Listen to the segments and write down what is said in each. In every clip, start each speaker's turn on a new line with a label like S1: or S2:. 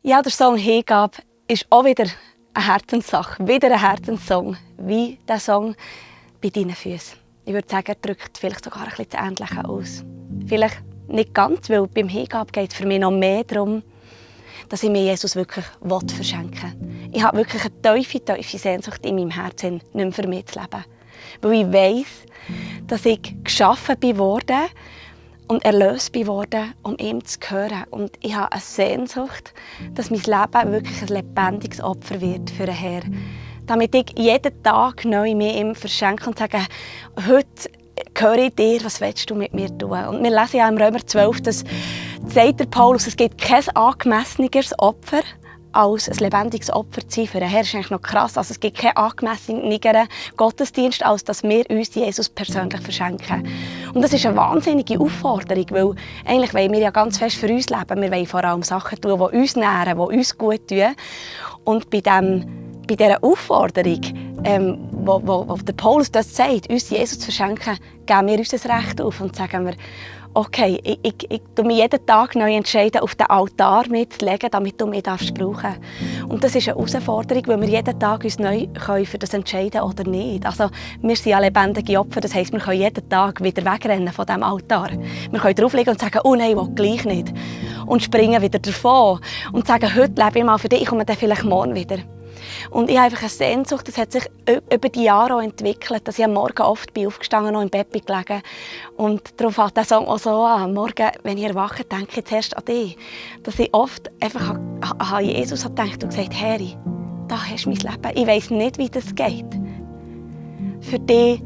S1: Ja, der Song «Hingabe» ist auch wieder eine Herzenssache, wieder ein Herzenssong, wie der Song «Bei deinen Füßen». Ich würde sagen, er drückt vielleicht sogar ein bisschen das Ähnliche aus. Vielleicht nicht ganz, weil beim «Hingabe» geht es für mich noch mehr darum, dass ich mir Jesus wirklich verschenken will. Ich habe wirklich eine tiefe Sehnsucht in meinem Herzen, nicht mehr für mich zu leben. Weil ich weiss, dass ich geschaffen worden und erlöst worden, um ihm zu gehören. Und ich habe eine Sehnsucht, dass mein Leben wirklich ein lebendiges Opfer wird für den Herrn. Damit ich jeden Tag neu mir ihm verschenke und sage, heute gehöre ich dir, was willst du mit mir tun? Und wir lesen ja im Römer 12, dass sagt der Paulus, es gibt kein angemesseneres Opfer, als ein lebendiges Opfer zu sein für den Herrn. Das ist eigentlich noch krass. Also es gibt keinen angemesseneren Gottesdienst, als dass wir uns Jesus persönlich verschenken. Und das ist eine wahnsinnige Aufforderung, weil eigentlich wollen wir ja ganz fest für uns leben. Wir wollen vor allem Sachen tun, die uns nähren, die uns gut tun. Und bei dieser Aufforderung, wo der Paulus das sagt, uns Jesus zu verschenken, geben wir uns das Recht auf und sagen wir, okay, ich entscheide mich jeden Tag neu entscheiden, auf den Altar mitzulegen, damit du mich brauchen darfst. Und das ist eine Herausforderung, weil wir jeden Tag uns neu für das entscheiden oder nicht. Also, wir sind ja lebendige Opfer, das heisst, wir können jeden Tag wieder wegrennen von diesem Altar. Wir können drauflegen und sagen, oh nein, ich will gleich nicht. Und springen wieder davon und sagen, heute lebe ich mal für dich, ich komme dann vielleicht morgen wieder. Und ich habe einfach eine Sehnsucht, das hat sich über die Jahre auch entwickelt, dass ich am Morgen oft aufgestanden und im Bett gelegen. Und darum fängt der Song auch so an. Am Morgen, wenn ich erwache, denke ich zuerst an dich. Dass ich oft einfach an Jesus gedacht und gesagt, Herr, da hast du mein Leben. Ich weiss nicht, wie das geht. Für dich,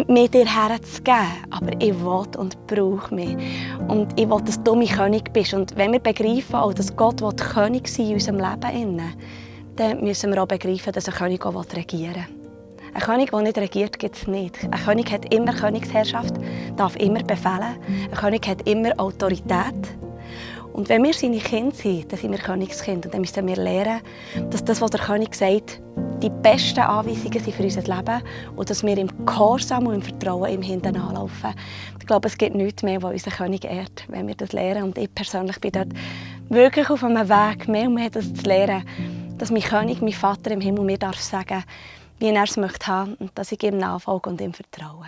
S1: mir dir herzugeben. Aber ich will und brauche mich. Und ich will, dass du mein König bist. Und wenn wir begreifen, auch, dass Gott König sein in unserem Leben, dann müssen wir auch begreifen, dass ein König auch regieren will. Ein König, der nicht regiert, gibt es nicht. Ein König hat immer Königsherrschaft, darf immer befehlen. Ein König hat immer Autorität. Und wenn wir seine Kinder sind, dann sind wir Königskinder. Und dann müssen wir lernen, dass das, was der König sagt, die besten Anweisungen sind für unser Leben und dass wir im Gehorsam und im Vertrauen ihm hinten anlaufen. Ich glaube, es gibt nichts mehr, was unseren König ehrt, wenn wir das lernen. Und ich persönlich bin dort wirklich auf einem Weg, mehr und mehr das zu lernen, dass mein König, mein Vater im Himmel, mir sagen darf, wie er es möchte haben und dass ich ihm nachfolge und ihm vertraue.